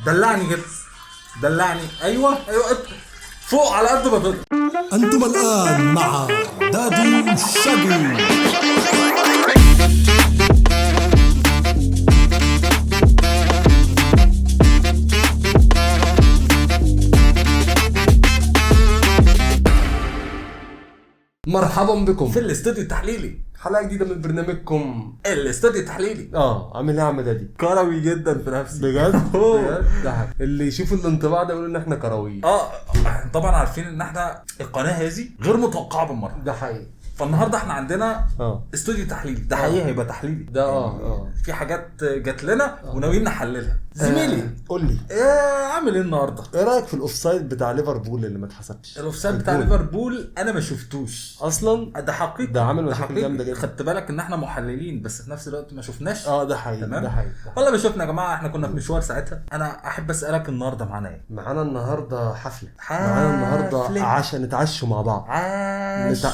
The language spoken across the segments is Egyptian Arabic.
دلعني كده، دلعني. ايوه ايوه، فوق على قد ما تقدر. أنتم الآن مع دادي شاجي. مرحبا بكم في الاستوديو التحليلي، حلقة جديدة من برنامجكم الاستوديو التحليلي. عامل ايه يا عم دادي؟ كروي جدا في نفسي بجد؟ بجد؟ ده حاجة. اللي يشوف الانطباع ده يقول ان احنا كرويين. طبعا عارفين ان احنا القناة هذه غير متوقعه بالمرة. ده حقيقي. فالنهارده احنا عندنا استوديو تحليلي، ده حقيقي هيبقى تحليلي ده في حاجات جات لنا وناويين نحللها. زميلي قول لي ايه عامل ايه النهارده؟ ايه رايك في ال offside بتاع ليفربول اللي ما اتحسبش؟ ال offside بتاع ليفربول انا ما شفتوش اصلا، ده حقيقي، ده عامل مشاكل جامدة جدا. خدت بالك ان احنا محللين بس في نفس الوقت ما شفناش. ده حقيقي، ده حقيقي. والله ما شفنا يا جماعة، احنا كنا في مشوار ساعتها. انا احب اسالك النهارده معانا ايه؟ معانا النهارده حفلة، معانا النهارده عشاء، نتعشوا مع بعض،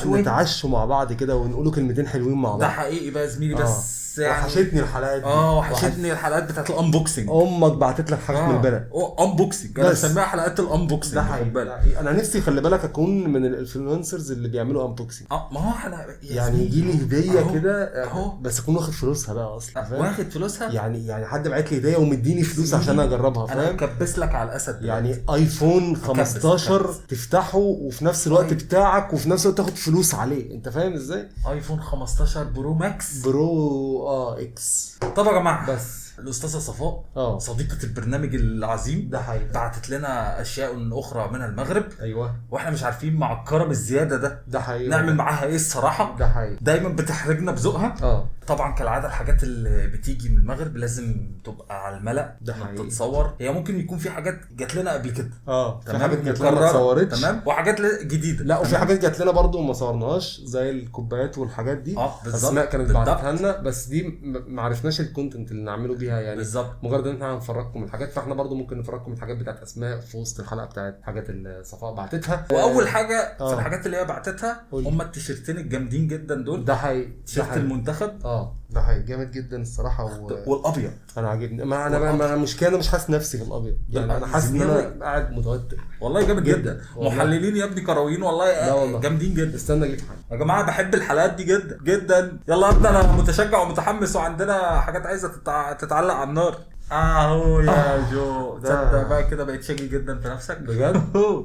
نتعشوا مع بعض كده ونقولوا كلمتين حلوين مع بعض. ده حقيقي بقى يا زميلي. بس يعني وحشتني الحلقات دي. وحشتني الحلقات بتاعت ال unboxing. امك بعتت لك حاجات من البلد. unboxing، انا بسميها حلقات ال unboxing. ده حقيقي. انا نفسي خلي بالك اكون من ال influencers اللي بيعملوا unboxing. ما هو احنا يعني يجي لي هديه كده بس اكون واخد فلوسها بقى اصلا، واخد فلوسها يعني حد بعت لي هديه ومديني فلوس عشان اجربها، فاهم؟ انا هكبس لك على الاسد يعني ايفون 15 تفتحه وفي نفس الوقت بتاعك وفي نفس الوقت تاخد فلوس عليه، انت فاهم ازاي؟ ايفون 15 Pro Max، Pro X. طب يا جماعة، بس الاستاذة صفاء صديقه البرنامج العظيم، ده حقيقي، بعتت لنا اشياء اخرى من المغرب. ايوه، واحنا مش عارفين مع الكرم الزيادة ده، ده حقيقي، نعمل معاها ايه الصراحة. ده حقيقي، دايما بتحرجنا بذوقها. طبعا كالعادة الحاجات اللي بتيجي من المغرب لازم تبقى على الملأ، ده حقيقي، تتصور. هي ممكن يكون في حاجات جات لنا قبل كده، في حاجات جات لنا ما اتصورتش، تمام، وحاجات جديدة. لا، وفي حاجات جات لنا برضو ما صورناهاش زي الكوبايات والحاجات دي. اسماء كانت بعتتها لنا، بس دي ما عرفناش ال content اللي نعمله بيها، يعني بالظبط، مجرد ان احنا هنفرجكم الحاجات، فاحنا برضو ممكن نفرجكم الحاجات بتاعت اسماء في وسط الحلقة بتاعت حاجات الصفاء بعتتها. واول حاجة في الحاجات اللي هي بعتتها هم التيشيرتين الجامدين جدا دول. ده حقيقي، تيشيرت المنتخب. ده حقيقي جامد جدا الصراحة. والابيض انا عاجبني. ما انا ما المشكلة انا مش حاسس نفسي في الابيض، يعني انا حاسس ان انا قاعد متوتر والله. جامد جدا, جداً. محللين يا ابني كرويين والله, جامدين جدا. استنى اجيب حاجة يا جماعة، بحب الحلقات دي جدا جدا. يلا ابدا، انا متشجع ومتحمس وعندنا حاجات عايزه تتعلق على النار. اهو يا جو، تصدق بقى كده بقيت شاجي جدا في نفسك بجد.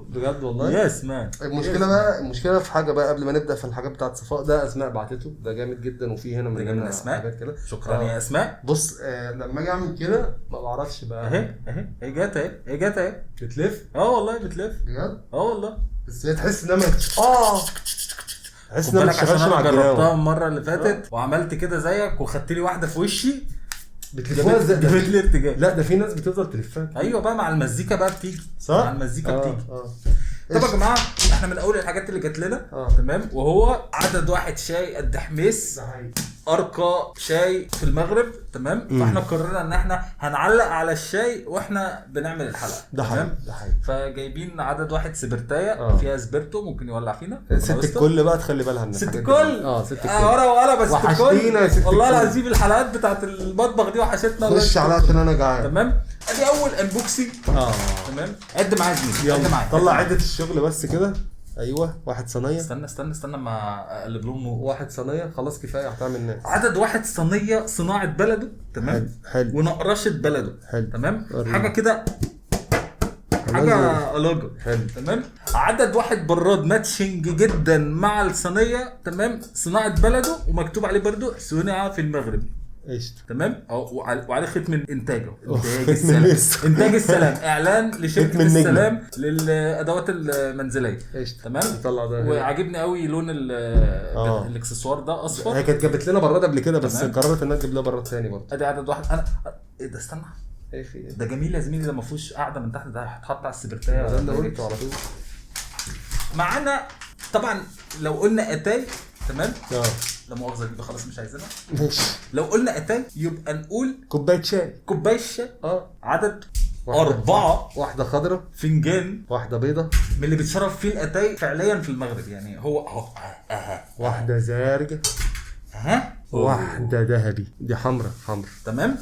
بجد والله. yes man. المشكلة بقى، المشكلة في حاجة بقى قبل ما نبدا في الحاجات بتاعت صفاء، ده اسماء بعتته، ده جامد جدا. وفي هنا من اسماء حاجات كده. شكرا يا اسماء. بص، لما اجي اعمل كده ما بعرفش بقى. اهي اهي اهي جت، اهي اهي جت، اهي بتلف. والله بتلف بجد. والله. بس هي تحس انها تحس انها ما بتشتغلش مع الجراوه. جربتها المرة اللي فاتت وعملت كده زيك وخدت لي واحدة في وشي. بتلفوها ازاي؟ جابت لي ارتجاج. لا ده في ناس بتفضل تلفها. ايوه بقى مع المزيكا بقى بتيجي، صح؟ مع المزيكا بتيجي. طب يا جماعة، احنا من اول الحاجات اللي جات لنا، تمام، وهو عدد واحد شاي قد حميس، ارقى شاي في المغرب، تمام. فاحنا قررنا ان احنا هنعلق على الشاي واحنا بنعمل الحلقة. ده حقيقي، ده حقيقي. فجايبين عدد واحد سبرتايه فيها سبرتو ممكن يولع فينا. ست الكل بقى تخلي بالها من ست الكل. ست الكل. ورقة وقلم بس. وحشتينا يا ست والله العظيم، الحلقات بتاعت المطبخ دي وحشتنا. خش عليها عشان انا جعان. تمام، ادي اول unboxing. تمام، عد معايا زميلي، عد معايا. طلع عده الشغل بس كده. ايوه، واحد صينية. استنى استنى استنى ما اقلب لهم. واحد صينية خلاص كفاية، هتعمل ناس. عدد واحد صينية، صناعة بلده، تمام، حلو، ونقرشه بلده، حلو، تمام، حاجة كده، حاجة علاقة، حلو، تمام. عدد واحد براد matching جدا مع الصينية، تمام، صناعة بلده ومكتوب عليه برده صنع في المغرب. قشطه، تمام. وعليه ختم انتاجه، انتاج السلام، انتاج السلام، اعلان لشركة السلام للادوات المنزلية. قشطه، تمام. وعاجبني قوي لون الاكسسوار ده اصفر. هي كانت جابت لنا براد قبل كده بس قررت انها تجيب لنا براد ثاني برضه. ادي عدد واحد. انا ايه ده؟ استنى، ايه في ده جميل يا زميلي، ده ما فيهوش قاعدة من تحت، ده هيتحط على السبرتايه. ده قلته على طول. معانا طبعا لو قلنا اتاي، تمام، لا مؤاخذة دي خلاص مش عايزينها. ماشي. لو قلنا اتاي يبقى نقول كوباية شاي. كوباية شاي. عدد 4، واحدة خضراء، فنجان، واحدة بيضة، من اللي بيتشرب فيه الاتاي فعليا في المغرب، يعني هو اهو. واحدة زرقاء، واحدة ذهبي، دي حمراء حمراء، تمام.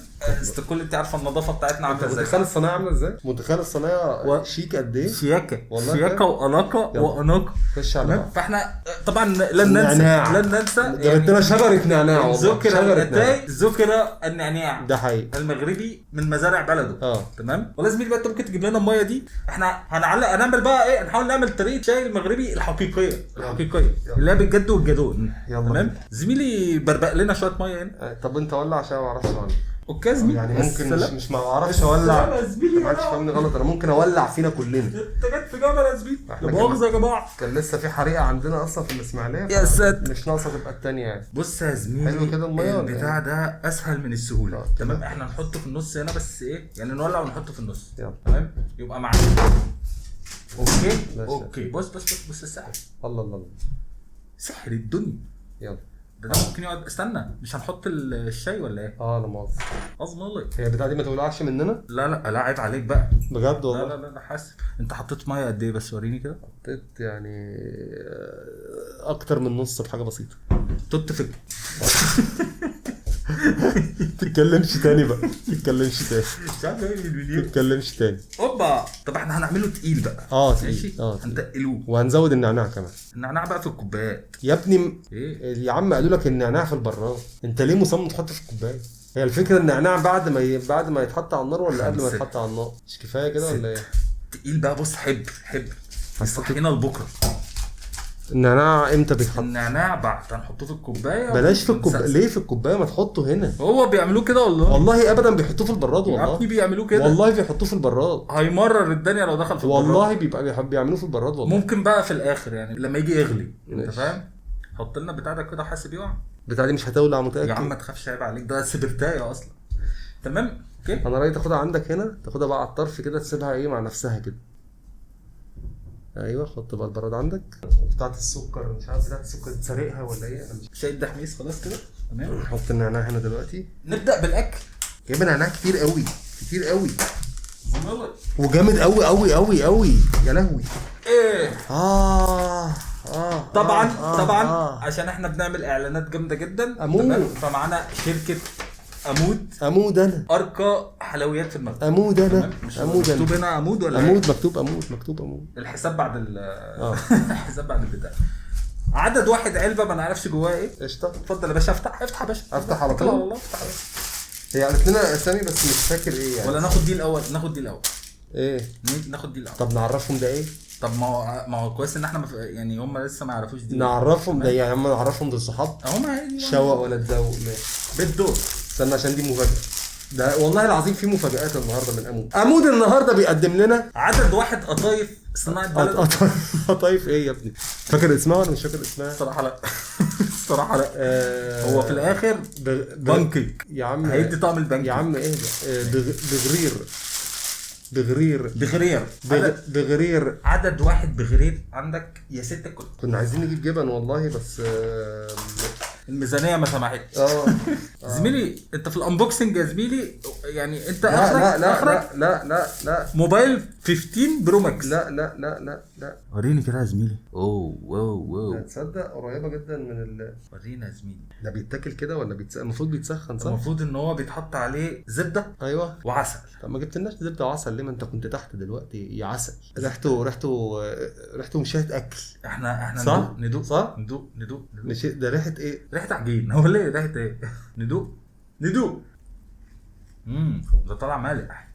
كل انت عارفه النظافة بتاعتنا عامله ازاي. متخيل الصينية عامله ازاي؟ متخيل الصينية شيك قد ايه؟ شياكه شياكه واناقه واناقه. خش على فاحنا طبعا لن ننسى جابت لنا شجرة نعناع والله. ذكر النعناع ده حقيقي المغربي من مزارع بلده. تمام. والله زميلي بقى انت ممكن تجيب لنا المية دي، احنا هنعلق هنعمل بقى ايه، نحاول نعمل طريقه شاي المغربي الحقيقية اللي هي بالجد والجدون. تمام زميلي، بربق لنا شوية مية هنا. طب انت ولع عشان ما اعرفش اولع. okay زميلي، يعني ممكن مش ما اعرفش اولع، ما حدش فاهمني غلط، انا ممكن اولع فينا كلنا. انت جت في جبل يا زميلي، لا مؤاخذة يا جماعة، كان لسه في حريقة عندنا اصلا في الاسماعيلية، يا ساتر، مش ناقصه تبقى الثانية يعني. بص يا زميلي، حلو كده المية البتاع ده اسهل من السهولة. تمام، احنا نحطه في النص هنا بس ايه يعني، نولع ونحطه في النص. تمام، يبقى معانا. okay okay، بص بص بص بص السحر، الله الله الله، سحر الدنيا. يلا ده ممكن يقعد. استنى، مش هنحط الشاي ولا ايه؟ لا مؤاخذة، اظن هي البتاعه دي ما تولعش مننا. لا لا لا، عيب عليك بقى بجد والله. لا لا لا، حاسب. انت حطيت مية قد ايه بس؟ وريني كده. حطيت يعني اكتر من نص بحاجة بسيطة. توت فك. تتكلمش تاني بقى، تتكلمش تاني، مش عارف ايه الفيديو، تتكلمش تاني. اوبا. طب احنا هنعمله تقيل بقى. ماشي، هنتقلوه وهنزود النعناع كمان. النعناع بقى في الكوبايات يا ابني. ايه يا عم، قالوا لك النعناع في البراد، انت ليه مصمم تحطه في الكوباية؟ هي الفكرة النعناع بعد ما يتحط على النار ولا قبل ما يتحط على النار؟ مش كفاية كده ولا ايه؟ تقيل بقى. بص، حب حب صحينا لبكرة. النعناع امتى بيتحط؟ النعناع بعد هنحطه في الكوباية. بلاش في الكوباية. ليه في الكوباية؟ ما تحطه هنا. هو بيعملوه كده والله. والله ابدا بيحطوه في البراد والله. يا ابني بيعملوه كده والله، بيحطوه في البراد. هيمرر الدنيا لو دخل في البراد والله. بيبقى بيعملوه في البراد والله. ممكن بقى في الاخر يعني لما يجي يغلي، انت فاهم؟ حط لنا بتاع ده كده، حاسب يقع. بتاع دي مش هتولع، متاكد يا عم؟ ما تخافش، عيب عليك، ده سبرتايه اصلا. تمام okay. انا رايي تاخدها عندك هنا، تاخدها بقى على الطرف كده، تسيبها ايه مع نفسها كده. ايوه، حط بقى البراد عندك. بتاعه السكر مش عارف بتاعه السكر تسرقها ولا ايه. انا مش شاي الدحميس خلاص كده. تمام، نحط النعناع هنا دلوقتي. نبدا بالاكل. جايب نعناع كتير قوي، كتير قوي، وجامد قوي قوي قوي قوي. يا لهوي. ايه طبعا طبعا عشان احنا بنعمل اعلانات جامدة جدا. تمام، فمعانا شركة امود. انا ارقى حلويات في المغرب. امود انا امود. مكتوب هنا امود ولا امود؟ مكتوب امود، مكتوب امود. الحساب بعد الحساب بعد البتاع. عدد واحد علبة ما نعرفش جواها ايه. قشطه. اتفضل يا باشا، افتح افتح يا باشا، افتح على طول والله. افتح. هي قالت لنا اسامي بس مش فاكر ايه يعني. ولا ناخد دي الاول؟ ناخد دي الاول. ايه ناخد دي الاول. طب نعرفهم ده ايه؟ طب ما هو كويس ان احنا يعني هم لسه ما يعرفوش دي. نعرفهم ده يعني، هم نعرفهم دول صحاب هم عادي. شوق ولا تذوق؟ ماشي بالدور. استنى عشان دي مفاجأة. ده والله العظيم في مفاجآت النهارده من امود. امود النهارده بيقدم لنا عدد واحد قطايف صناعة بلد. قطايف ايه يا ابني؟ فاكر اسمها ولا مش فاكر اسمها؟ الصراحة لا. الصراحة لا. هو في الاخر بانكيك يا عم، هيدي طعم البانكيك يا عم. ايه ده؟ بغرير بغرير بغرير بغرير. عدد واحد بغرير عندك يا ست الكل. كنا عايزين نجيب جبن والله بس الميزانية ما سمحتش. زميلي انت في ال unboxing يا زميلي يعني انت اخرك لا لا لا لا لا موبايل 15 Pro Max. لا لا لا لا لا، وريني كده يا زميلي. اوه wow wow، تصدق قريبه جدا من ورينا يا زميلي. ده بيتاكل كده ولا المفروض بيتسخن صح؟ المفروض ان هو بيتحط عليه زبدة. ايوه، وعسل. طب ما جبتلناش زبدة وعسل ليه؟ ما انت كنت تحت دلوقتي يا عسل. ريحته ريحته ريحته مش ريحه اكل. احنا صح؟ ندوق صح؟ ندوق ندوق مش ده ريحه ايه؟ ريحه عجين. هو ليه ريحه ايه؟ ندوق ندوق. ده طالع مالح.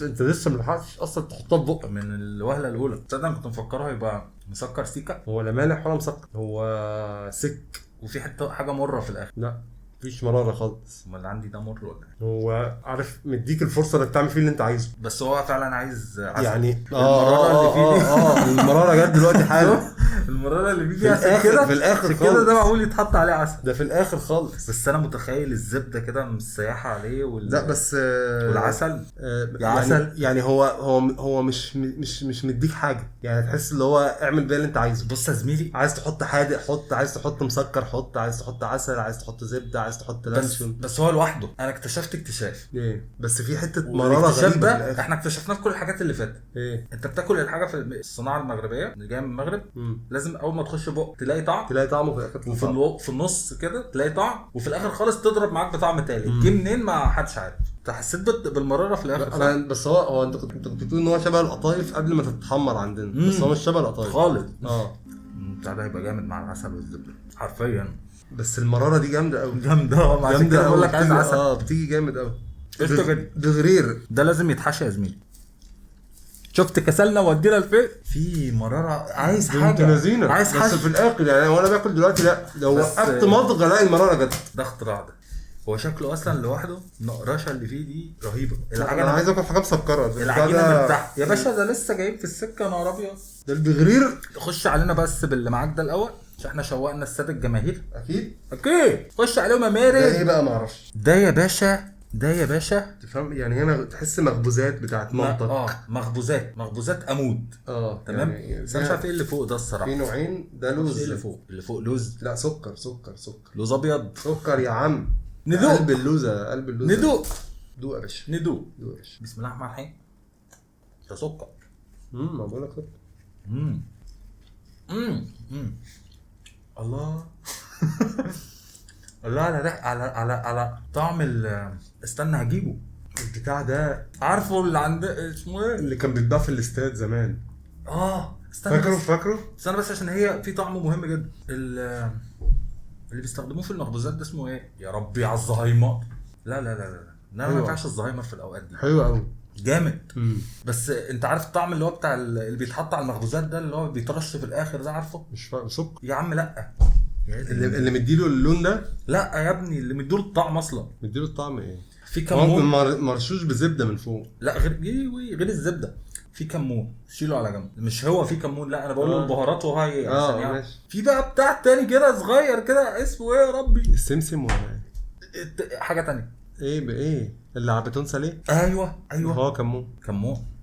انت لسه ما لحقتش اصلا تحطها في بقك من الوهله الاولى. تصدق انا كنت مفكرة هيبقى مسكر سيكا. هو لا مالح ولا مسكر، هو سك وفي حتة حاجة مرة في الاخر. لا مفيش مرارة خالص. امال اللي عندي ده مر ولا ايه؟ هو عارف مديك الفرصة انك تعمل فيه اللي انت عايزه، بس هو فعلا عايز عسل يعني. المرارة اللي فيه دي المرارة جت دلوقتي حالا. المرارة اللي فيه دي عشان كده في الاخر كده ده معقول يتحط عليه عسل، ده في الاخر خالص. بس انا متخيل الزبدة كده مسيحه عليه لا بس والعسل يا عسل يعني هو هو هو مش مش مش مديك حاجة يعني، تحس اللي هو اعمل بيه اللي انت عايزه. بص يا زميلي، عايز تحط حادق حط، عايز تحط مسكر حط، عايز تحط عسل، عايز تحط زبدة، عايز تحط لانشون. بس هو لوحده انا اكتشفت اكتشاف ايه، بس في حتة مرارة غريبة ده احنا اكتشفناه في كل الحاجات اللي فاتت. ايه؟ انت بتاكل الحاجة في الصناعة المغربية اللي جاية من المغرب، لازم لازم اول ما تخش بق تلاقي طعم، تلاقي طعمه في الاخر، في النص كده تلاقي طعم، وفي الاخر خالص تضرب معاك بطعم تالت. جه منين ما حدش عارف. انت حسيت بالمراره في الاخر. انا بس هو انت كنت بتقول ان هو شبه القطايف قبل ما تتحمر عندنا، بس هو مش شبه القطايف خالص. بتاع ده هيبقى جامد مع العسل والزبده حرفيا. بس المرارة دي جامدة قوي، جامدة جامدة. بقول لك عايز عسل. بتيجي جامد قوي. بغرير ده لازم يتحشى يا زميلي. شفت كسلنا ودينا الفين في مرارة. عايز حاجة، عايز حاجة بس في الاخر يعني. وانا باكل دلوقتي لا، لو وقفت مضغ الاقي المرارة جت. ده اختراع. ده هو شكله اصلا لوحده النقرشه اللي فيه دي رهيبة. العجينة انا عايز اكل حاجة مسكره. العجينة مرتاحة يا باشا. ده لسه جايب في السكة نهار ابيض. ده البغرير. خش علينا بس باللي معاك ده الاول عشان احنا شوقنا السادة الجماهير. اكيد okay خش عليهم يا ماري. ده ايه بقى؟ ما اعرفش ده يا باشا. ده يا باشا تفهم يعني هي تحس مخبوزات بتاعت مامتك. مخبوزات امود. تمام يعني. بس انا مش عارف ايه اللي فوق ده الصراحة. في نوعين ده لوز. ايه اللي فوق؟ اللي فوق لوز. لا سكر سكر سكر. لوز ابيض. سكر يا عم. ندوق قلب اللوزه، قلب اللوزه. ندوق دوق يا باشا، ندوق دوق يا باشا. بسم الله الرحمن الرحيم. ده سكر. ما بقول لك سكر. الله الله على ريح، على على على طعم ال استنى هجيبه البتاع ده. عارفه اللي عند اسمه ايه اللي كان بيتباع في الاستاد زمان؟ استنى فاكره استنى بس عشان هي في طعم مهم جدا. اللي بيستخدموه في المخبوزات ده اسمه ايه يا ربي؟ على الزهايمر. لا لا لا لا لا، ما ينفعش الزهايمر في الاوقات دي. حلو قوي جامد. بس انت عارف الطعم اللي هو بتاع اللي بيتحط على المخبوزات ده اللي هو بيترش في الاخر ده، عارفه؟ مش فاهم. سكر يا عم. لا اللي مديله اللون ده. لا يا ابني اللي مديله الطعم اصلا. مديله الطعم ايه؟ في كمون مرشوش بزبده من فوق. لا غير الزبدة في كمون. شيله على جنب. مش هو في كمون، لا انا بقول له البهارات وهي عشان يعني. في بقى بتاع تاني كده صغير كده اسمه ايه يا ربي؟ السمسم ولا ايه؟ حاجة تانية. ايه بايه اللي على بتون ساليه؟ ايوه هو كمون.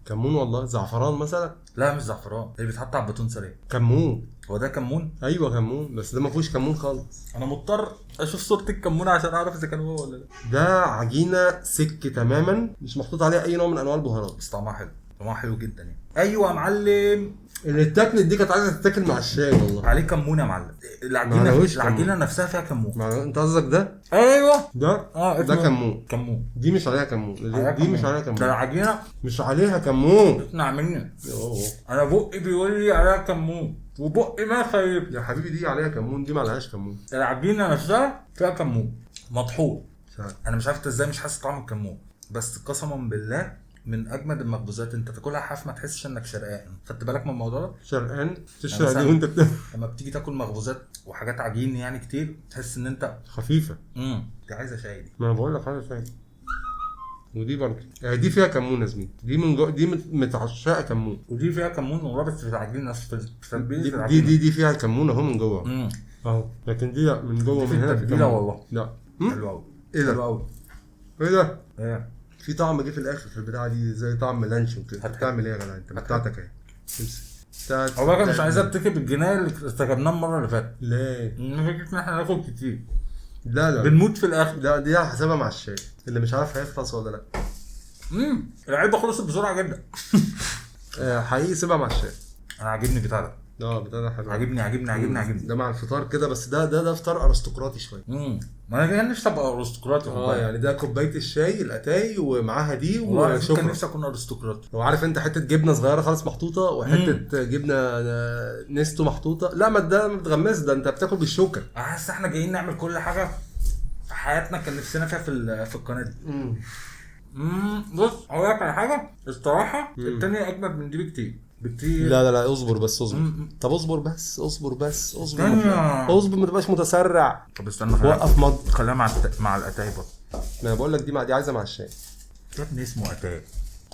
كمون والله. زعفران مثلا؟ لا مش زعفران، اللي بيتحط على البتون ساليه كمون. هو ده كمون؟ ايوه كمون، بس ده ما فيهوش كمون خالص. انا مضطر اشوف صورة الكمون عشان اعرف اذا كان هو ولا لا. ده عجينه سك تماما، مش محطوط عليها اي نوع من انواع البهارات، بس طعمها حلو، طعمها حلو جدا يعني. ايوه يا معلم، اللي اتاكلت دي كانت عايزه تتاكل مع الشاي والله. عليه كمون يا معلم. العجينة نفسها فيها كمون. انت قصدك ده؟ ايوه ده. ده كمون. كمون دي مش عليها كمون، دي مش عليها كمون. ده العجينة مش عليها كمون. اسمع مني، انا بقي بيقول لي عليها كمون وبقي ما خايف يا حبيبي. دي عليها كمون، دي ما عليهاش كمون. العجينة نفسها فيها كمون مطحون. انا مش عارف ازاي مش حاسس طعم الكمون، بس قسما بالله من اجمد المخبوزات. انت تاكلها حاف ما تحسش انك شرقان. خدت بالك من الموضوع ده؟ شرقان تشرق دي وانت بتاكل. لما بتيجي تاكل مخبوزات وحاجات عجين يعني كتير تحس ان انت خفيفة. دي عايزه شاي دي. ما انا بقول لك عايزه شاي. ودي برضه دي فيها كمون يا زميلي. دي من جو... دي متعشقه كمون، ودي فيها كمون ورابط في العجين نفسه. دي دي دي فيها كمون اهو من جوه اهو، لكن دي لا من جوه من هنا في كمون. لا والله لا. حلو قوي. ايه ده؟ حلو قوي. ايه ده؟ ايه في طعم جه في الاخر في البتاعه دي زي طعم لانشون كده. بتعمل ايه يا جدع انت؟ بتاعتك اهي. امسك. هو انا مش عايز ارتكب الجناية اللي ارتكبناها المرة اللي فاتت. ليه؟ فكرة ان احنا ناكل كتير. لا لا بنموت في الاخر. لا دي حسابها مع الشاي اللي مش عارف هيخلص ولا لا. العلبة خلصت بسرعة جدا. حقيقي سيبها مع الشاي. انا عاجبني بتاع ده. بتاع ده حلو. عاجبني عاجبني عاجبني عاجبني ده مع الفطار كده. بس ده فطار ارستقراطي شوية. ما انا كان نفسي ابقى ارستقراطي. يعني ده كوباية الشاي الاتاي ومعاها دي وشكرا. كان نفسي اكون ارستقراطي. لو عارف انت حتة جبنه صغيرة خالص محطوطة وحتة جبنه نستو محطوطة. لا ما ده ما بتغمس، ده انت بتاكل بالشوكة. حاسس احنا جايين نعمل كل حاجة في حياتنا كان نفسنا فيها في القناة دي. بص اقول لك على حاجة الصراحة، الثانية اجمد من دي بكتير بكتير. لا لا لا اصبر بس اصبر. طب اصبر بس اصبر بس اصبر اصبر، ما تبقاش متسرع. طب استنى وقف مض. خليها مع الاتاي برضه. ما انا بقول لك دي عايزه مع الشاي. يا ابني اسمه اتاي.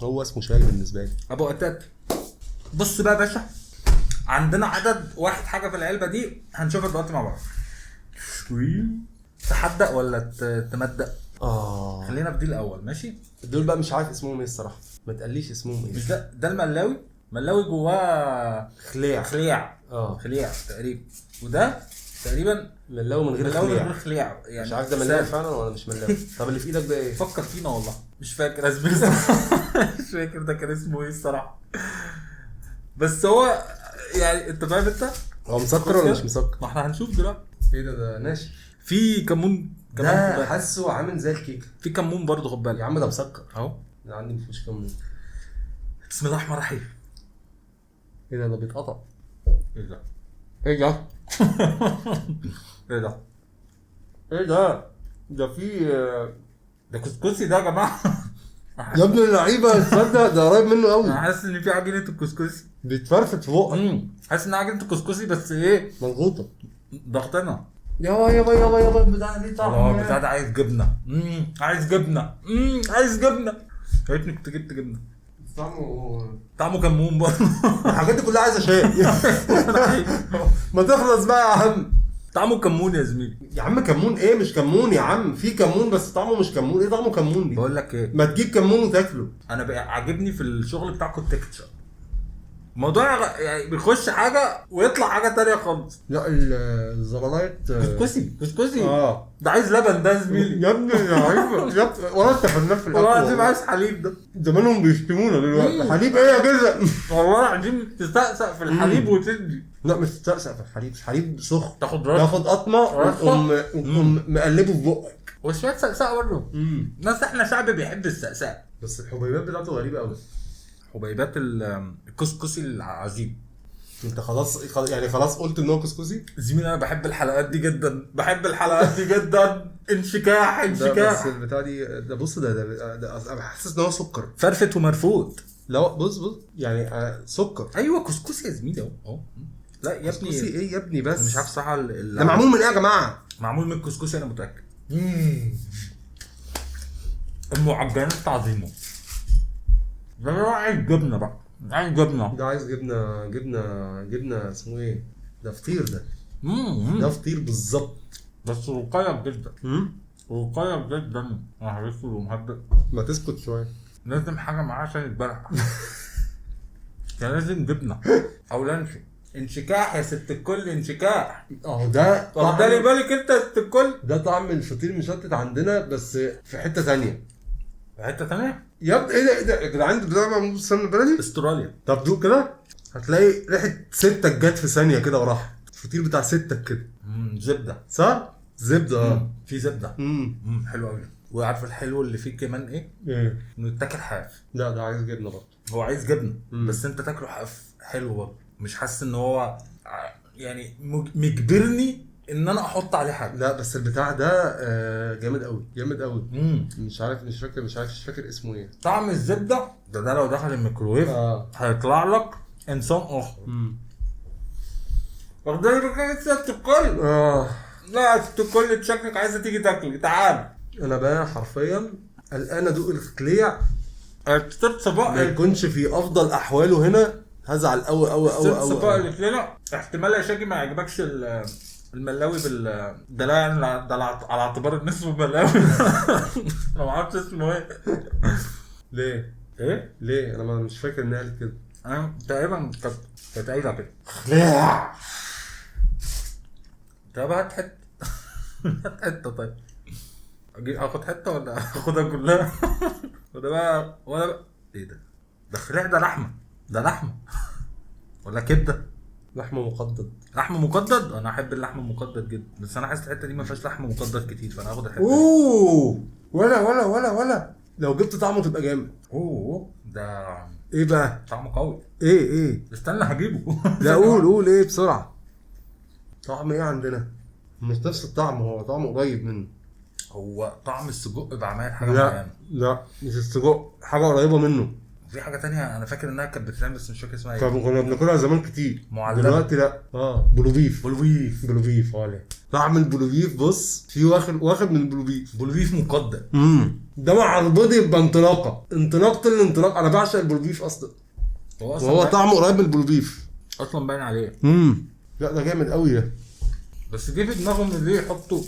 هو اسمه شاي بالنسبة لي. ابو اتات. بص بقى يا باشا، عندنا عدد واحد حاجة في العلبة دي هنشوفها دلوقتي مع بعض. تحدق ولا تمدق؟ خلينا في دي الاول. ماشي. دول بقى مش عارف اسمهم ايه الصراحة، ما تقليش اسمهم ايه. مش ده الملاوي. ملاوي جواه خليع. خليع خليع تقريبا. وده تقريبا ملاوي من غير خليع. من غير خليع يعني. مش عارف ده ملاوي فعلا ولا مش ملاوي. طب اللي في ايدك ده ايه؟ فكر فينا والله مش فاكر. مش فاكر ده كان اسمه ايه الصراحة. بس هو يعني انت فاهم انت هو مسكر ولا مش مسكر؟ ما احنا هنشوف دلوقتي. ايه ده؟ ده ناشف. في كمون كمان، ده حاسه عامل زي الكيكه. في كمون برضه خد بالك يا عم، ده مسكر اهو. ده عندي مفيش كمون. بسم الله الرحمن الرحيم. ايه ده؟ ده بيتقطع. ايه ده؟ ايه ده؟ ايه ده؟ ايه ده؟ ده في ده كسكسي ده يا جماعة. يا ابن اللعيبة، تصدق ده قريب منه قوي. انا حاسس ان في عجينه الكسكسي بيتفرفت في بقك. حاسس ان عجينه الكسكسي بس ايه، مضغوطه، ضغطنا. يابا يابا يابا يابا، البتاع دي طعم. البتاع ده عايز جبنه. عايز جبنه. عايز جبنه. يا ريتني كنت جبت جبنه. طعمه كمون برضه. الحاجات دي كلها عايزه شاي. ما تخلص بقى يا عم. طعمه كمون يا زميلي. يا عم كمون ايه؟ مش كمون يا عم، في كمون بس طعمه مش كمون. ايه طعمه كمون دي؟ بقول لك ايه، ما تجيب كمون وتاكله. انا بقى عاجبني في الشغل بتاعكم ال texture. الموضوع يعني بيخش حاجة ويطلع حاجة تانية خالص. لا الزبلايت كسكسي كسكسي. ده عايز لبن ده يا زميلي. يا ابني يا عيب، ولا انت فنان في الاكل والله العظيم. عايز حليب ده، زمانهم بيشتمونا دلوقتي. حليب ايه يا جزء؟ والله العظيم تستقسق في الحليب وتدي. لا مش تستقسق في الحليب، حليب سخن تاخد تاخد قطمه وتقوم مقلبه في بقك وشوية سقسقه برضه. ناس احنا شعب بيحب السقسقه. بس الحبيبات بتاعته غريبة قوي. حبيبات الكسكسي العظيم. انت خلاص يعني خلاص قلت ان هو كسكسي زميلي. انا بحب الحلقات دي جدا، بحب الحلقات دي جدا. انشكاح انشكاح. بس البتاع دي ده بص، ده انا حاسس ان هو سكر فرفت ومرفوت. لا بص بص يعني سكر. ايوه كسكسي يا زميلي اهو. لا يا ابني كسكسي ايه يا ابني؟ بس مش عارف صح. ده معمول من ايه يا جماعة؟ معمول من الكسكسي انا متاكد. المعجنات عظيمة. ده عايز جبنه بقى، عايز جبنه. ده عايز جبنه جبنه جبنه. اسمه ايه ده؟ فطير ده. ده فطير بالظبط، بس رقيق جدا. رقيق جدا. انا عرفته ومهبل. ما تسكت شوية، لازم حاجة معاه عشان يتبلع. كان لازم جبنه او لانشو. انشكاح يا ست الكل، انشكاح اهو. ده واخدالي بالك انت يا ست الكل؟ ده طعم الفطير مشلتت عندنا بس في حتة ثانية. في حتة ثانية يا ابني. ايه ده؟ ايه ده يا جدعان؟ ده معمول بالسمنه البلدي استراليا. طب دوق كده، هتلاقي ريحه ستك جت في ثانية كده وراحت. الفطير بتاع ستك كده. زبدة صح؟ زبدة. في زبدة. حلو قوي. وعارف الحلو اللي فيه كمان ايه؟ ايه؟ انه يتاكل حاف. لا ده عايز جبنه برضه. هو عايز جبنه بس انت تاكله حاف حلو برضه. مش حاسس ان هو يعني مجبرني ان انا احط عليه حاجة. لا بس البتاع ده جامد قوي، جامد قوي. مش عارف، مش فاكر، مش عارف، مش فاكر اسمه ايه. طعم الزبدة ده لو دخل الميكروويف هيطلع لك انسان اخر. واخدين بالك ست الكل؟ لا ست الكل شكلك عايزه تيجي تاكلي. تعال. انا بقى حرفيا الان ادوق الخليع. ما يكونش في افضل احواله هنا. هزعل قوي قوي قوي قوي. الصفاء اللي لنا احتمال يا شاجي ما يعجبكش الملاوي بال ده. لا يعني ده على اعتبار ان اسمه ملاوي. انا ما اعرفش اسمه ايه. ليه؟ ايه؟ ليه؟ انا مش فاكر ان قال كده. انا تقريبا كانت قايله كده. طب هات حتة. هات حتة. طيب اجيب اخد حتة ولا اخدها كلها؟ وده بقى ولا بقى ايه ده؟ ده خليع، ده لحمه، ده لحمه ولا كبده؟ لحمه مقدد. لحمه مقدد. انا احب اللحم المقدد جدا، بس انا حاسس الحتة دي ما فيهاش لحم مقدد كتير، فانا هاخد الحتة دي. اوه ولا ولا ولا ولا لو جبت طعمه تبقى جامد. اوه ده ايه بقى؟ طعمه قوي. ايه ايه؟ استنى هجيبه. لا قول قول ايه بسرعة. طعم ايه عندنا؟ مش نفس الطعم، هو طعمه قريب منه. هو طعم السجق بعمل حاجة لا معينة. لا مش السجق، حاجة قريبه منه. في حاجة تانية انا فاكر انها كانت بتتعمل بس مش فاكر اسمها ايه. طب كنا بناكلها زمان كتير. معلبه دلوقتي لا. بلوبيف. بلوبيف. بلوبيف. طعم البلوبيف بص في واخد من البلوبيف. بلوبيف مقدر. ده مع البيض يبقى انطلاقة، انطلاقة الانطلاق. انا بعشق البلوبيف اصلا. وهو طعمه قريب من البلوبيف اصلا باين عليه. لا ده جامد قوي ده. بس جه في دماغهم ليه يحطوا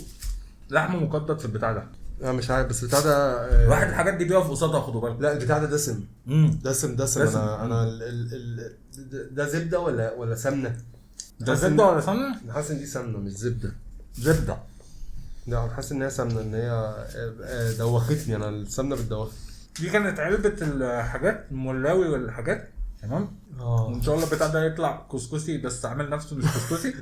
لحم مقدد في البتاع ده؟ انا مش عارف، بس البتاع ده واحد الحاجات دي بيقف قصادها، خدوا بالك. لا البتاع ده دسم. دسم دسم. انا ده زبدة ولا سمنه؟ ده زبدة ولا سمنه؟ انا حاسس ان دي سمنه مش زبدة. زبدة. لا انا حاسس ان هي سمنه، ان هي دوختني انا، السمنة بتدوخني. دي كانت علبة الحاجات الملاوي والحاجات. تمام. وان شاء الله البتاع ده يطلع كسكسي، بس عامل نفسه مش كسكسي.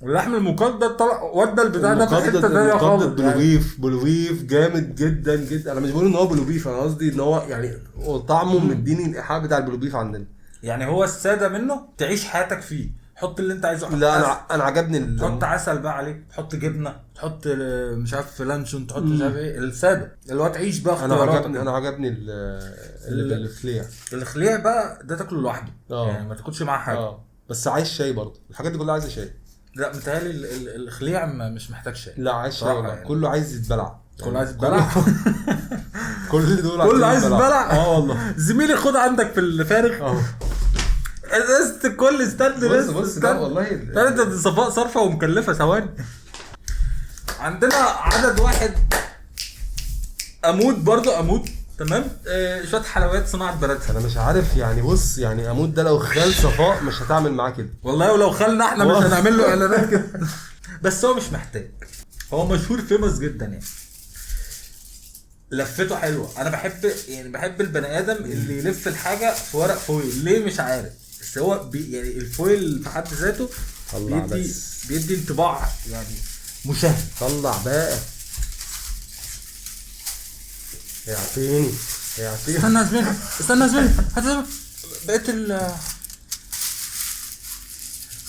واللحم المقدد طلع ودى البتاع ده في حتة ثانية خالص. بلوبيف، بلوبيف جامد جدا جدا. انا مش بقول ان هو بلوبيف، انا قصدي ان هو يعني طعمه مديني الايحاء بتاع البلوبيف عندنا. يعني هو السادة منه تعيش حياتك فيه، حط اللي انت عايزه. لا انا عجبني. تحط عسل بقى عليه، تحط جبنه، تحط مش عارف لانشون، تحط مش عارف ايه، السادة اللي هو تعيش بقى. انا عجبني الخليع. الخليع بقى ده تاكله لوحده يعني ما تاكلش معاه حاجة. بس عايز شاي برضه، الحاجات دي كلها عايزه شاي. لا متهيألي الخليع مش محتاج شاي. لا عايز شاي يعني. كله عايز يتبلع، كله عايز يتبلع. كل دول كله عايز يتبلع. والله زميلي خد عندك في الفارغ ازازة الكل. استنى بس بص ده والله ده صفاء صرفه ومكلفه. ثواني، عندنا عدد واحد اموت برضو، اموت. تمام. شوية حلويات صناعة بلدها. انا مش عارف يعني، بص يعني اموت ده لو خال صفاء مش هتعمل معاه كده والله، ولو خالنا احنا مش هنعمل له اعلانات كده. بس هو مش محتاج، هو مشهور famous جدا يعني، لفته حلوة. انا بحب يعني بحب البني ادم اللي يلف الحاجة في ورق foil، ليه مش عارف، بس هو يعني ال foil في حد ذاته بيدي انطباع يعني مشاهد. طلع بقى يعطيني يعطيني. استنى زميلي، استنى زميلي، بقيت ال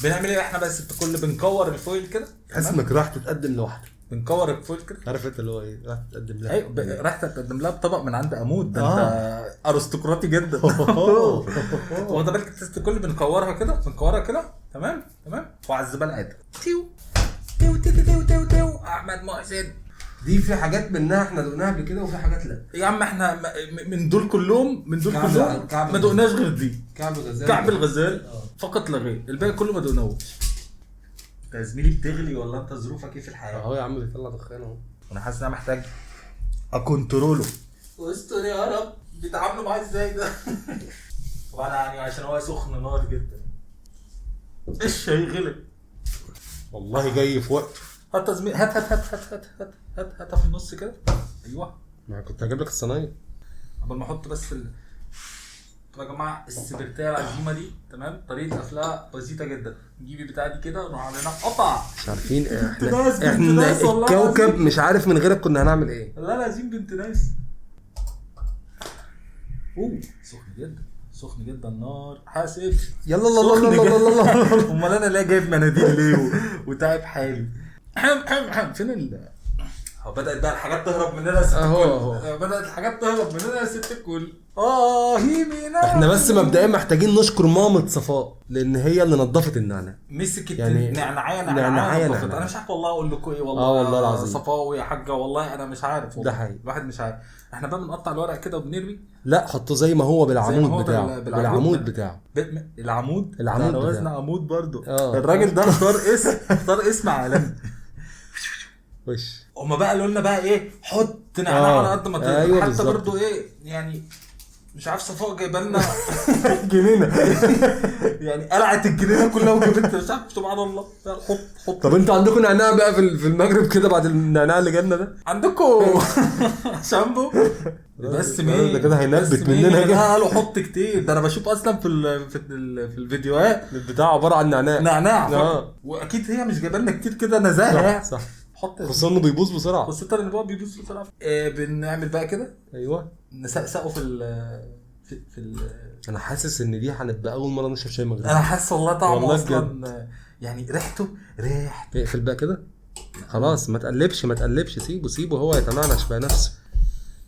بنعمل ايه احنا؟ بس كل بنكور ال foil كده، تحس انك راح تتقدم لوحدك. بنكور ال foil كده، عارف انت اللي هو ايه، راح تتقدم لها. ايوه راح تتقدم لها بطبق من عند امود. ده انت ارستقراطي جدا. واخد بالك؟ تحس كل بنكورها كده، بنكورها كده. تمام تمام. وعلى الزبالة عادي. تيو تيو تيو تيو تيو تيو. احمد محسن. دي في حاجات منها احنا دقناها قبل كده وفي حاجات لا. يا عم احنا من دول كلهم، من دول كلهم ما دقناش غير دي، كعب الغزال، كعب الغزال فقط لا غير، الباقي كله ما دقناهوش. انت يا زميلي بتغلي ولا انت ظروفك ايه في الحياة؟ اهو يا عم بيطلع دخان اهو. انا حاسس ان انا محتاج ا control ه. واستر يا رب، بيتعاملوا معاه ازاي ده؟ وانا يعني عشان هو سخن نار جدا. الشاي غلي والله، جاي في وقته. هات يا زميلي، هات هات هات هات هات هات هات في النص كده. ايوه، ما كنت هجيب لك الصينية قبل ما احط بس طب يا جماعة السبرتيه العظيمة دي، تمام، طريقه قفلها بسيطة جدا. نجيب البتاعه دي كده ونروح عاملينها قطع. مش عارفين احنا الكوكب مش عارف من غيرك كنا هنعمل ايه. والله العظيم بنت ناس. اوه سخن جدا، سخن جدا، النار حاسب. يلا الله الله الله الله. امال انا ليه جايب مناديل ليه وتعب حالي؟ حم حم حم. فين ال بدأت بقى الحاجات تهرب مننا يا ست الكل. بدأت الحاجات تهرب مننا يا ست الكل. هيمينا. احنا بس مبدئيا محتاجين نشكر مامة صفاء، لان هي اللي نظفت النعناع. مسكت يعني نعناعية نعناعية. انا مش عارف والله اقول لكم ايه والله. والله العظيم صفاء ويا حاجة، والله انا مش عارف والله. ده حقيقي، الواحد مش عارف. احنا بقى بنقطع الورق كده وبنرمي. لا حطه زي ما هو بالعمود بتاعه، بالعمود بتاعه، العمود العمود وزن عمود برضو. الراجل ده اختار اسم، اختار اسم عالمي. وش هما بقى قالوا لنا بقى ايه، حط نعناع على قد ما تقدر. أيوة حتى بالزبط. برضو ايه يعني، مش عارف صفاء جايبه لنا جنينة يعني قلعت الجنينة كلها وجابت، مش عارف سبحان الله. حط حط. طب انتوا عندكم نعناع بقى في المغرب كده بعد النعناع اللي جالنا ده؟ عندكم شامبو؟ بس مين ده كده هينبت مننا كده. قالوا حط كتير. ده انا بشوف اصلا في الفيديوهات البتاع عبارة عن نعناع نعناع. واكيد هي مش جايبه لنا كتير كده نزاهة. صح، حط خصوصا انه بيبوظ بسرعة، خصوصا انه هو بيبوظ بسرعة. بنعمل بقى كده. ايوه، نسقسقه في ال انا حاسس ان دي هنبقى اول مرة نشرب شاي مغربي. انا حاسس والله طعمه اصلا يعني ريحته ريحه. اقفل بقى كده خلاص، ما تقلبش ما تقلبش، سيبه سيبه هو يتنعنش بقى نفسه.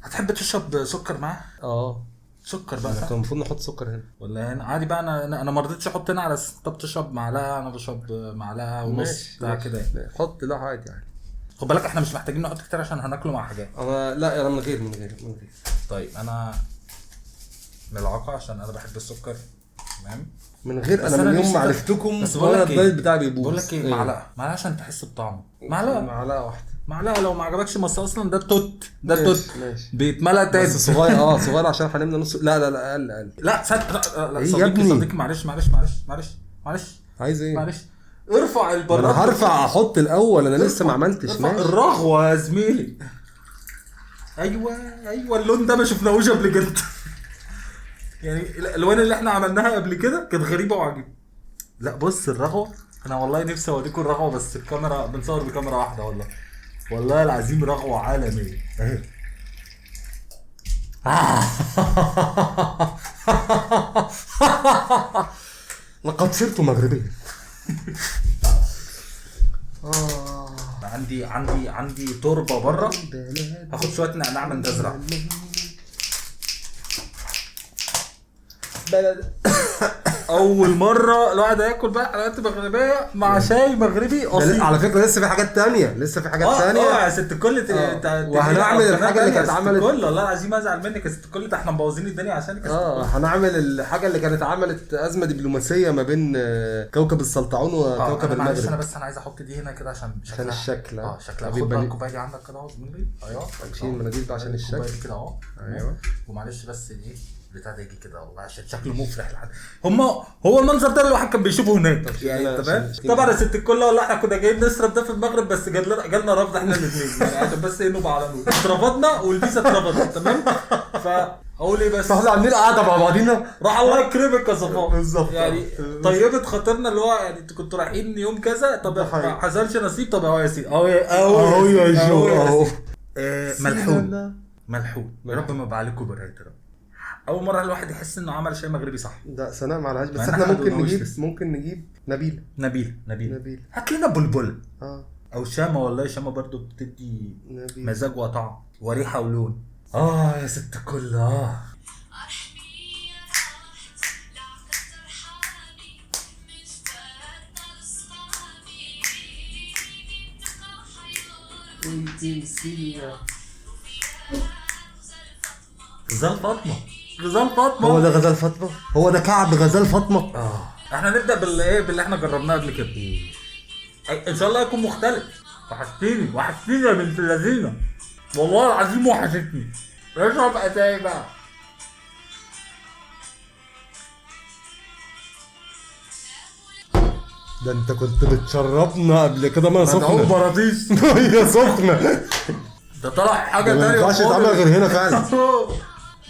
هتحب تشرب سكر معاه؟ سكر بقى. كان المفروض نحط سكر هنا ولا هنا عادي بقى. انا ما رضيتش احط هنا على طب تشرب معلقه، انا بشرب معلقه ونص بتاع كده يعني. حط لا عادي يعني. خد بالك احنا مش محتاجين نحط كتير عشان هناكله مع حاجات. انا لا، انا من غير من غير من غير. طيب انا ملعقة عشان انا بحب السكر. تمام من غير. انا من يوم ما عرفتكم وانا ال diet بتاعي بيبوظ. بقول لك ايه، معلقه معلقه عشان تحس بطعمه. معلقه معلقه واحدة، معلقه لو ما عجبكش. بس اصلا ده توت، ده توت بيتملى تاني بس صغير. صغير عشان هنملى نص. لا لا لا اقل اقل. لا صدق، لا صديقي صديقي معلش معلش معلش معلش معلش. عايز ايه؟ معلش ارفع البراد. انا هرفع احط الاول، انا لسه ما عملتش. ماشي الرغوه يا زميلي. ايوه ايوه، اللون ده ما شفناهوش قبل كده. يعني الالوان اللي احنا عملناها قبل كده كانت غريبة وعجيبه. لا بص الرغوه، انا والله نفسي اوريكم الرغوه، بس الكاميرا بنصور بكاميرا واحدة. والله والله العظيم رغوه عالمية اهي. لقد صرت مغربيا. عندي عندي عندي تربه بره، هاخد شوية نعناع من تزرع بلد. اول مرة الواحد هياكل بقى حلويات مغربية مع شاي مغربي اصيل. على فكرة لسه في حاجات تانية، لسه في حاجات تانية. يا ست الكل، وهنعمل الحاجة اللي كانت عملت كل. والله العظيم ازعل منك يا ست الكل، ده احنا مبوظين الدنيا عشانك. هنعمل الحاجة اللي كانت عملت ازمة دبلوماسية ما بين كوكب السلطعون وكوكب المغرب. انا بس انا عايز احط دي هنا كده عشان الشكل. شكلها. خد بقى الكوباية دي عندك كده اهو زميلي. ايوه شيل المناديل بقى عشان الشكل كده اهو. ايوه ومعلش بس ايه بتاع ده يجي كده والله عشان شكله مفرح لحد هما. هو المنظر ده اللي الواحد كان بيشوفه هناك يعني. تمام طبعا يا ست الكل، والله احنا كنا جايين نشرب ده في المغرب، بس جالنا رفض احنا الاثنين يعني، عشان بس ايه نبقى على نور. اترفضنا والفيزا اترفضت. تمام. فاقول ايه بس، احنا عاملين قاعدة مع بعضينا. راح الله يكرمك يا صفاء. بالظبط يعني طيبة خاطرنا، اللي هو يعني انتوا كنتوا رايحين يوم كذا، طب ما حصلش نصيب، طب اهو يا سيدي، اهو اهو يا جو اهو. ملحون ملحون يا رب ما بعلكم بالرايت. اول مرة الواحد يحس انه عمل شيء مغربي صح. ده سناء ما عليهاش، بس احنا ممكن نجيب، ممكن نجيب نبيل. نبيل نبيل هات لنا بلبل او شامة. والله شامة برضو بتدي نبيل. مزاج وطعم وريحه ولون. يا ست الكل. غزال فاطمة، غزال فاطمة. هو ده غزال فاطمة، هو ده كعب غزال فاطمة. احنا نبدا بالايه، باللي احنا جربناه قبل كده. ان شاء الله يكون مختلف. وحشتيني وحشتيني يا بنت اللذينه، والله العظيم وحشتني. اشرب اتاي بقى. ده انت كنت بتشربنا قبل كده ما سخنة براطيس. هي سخنة. ده طلع حاجة تانية ما ينفعش يتعمل غير هنا فعلا.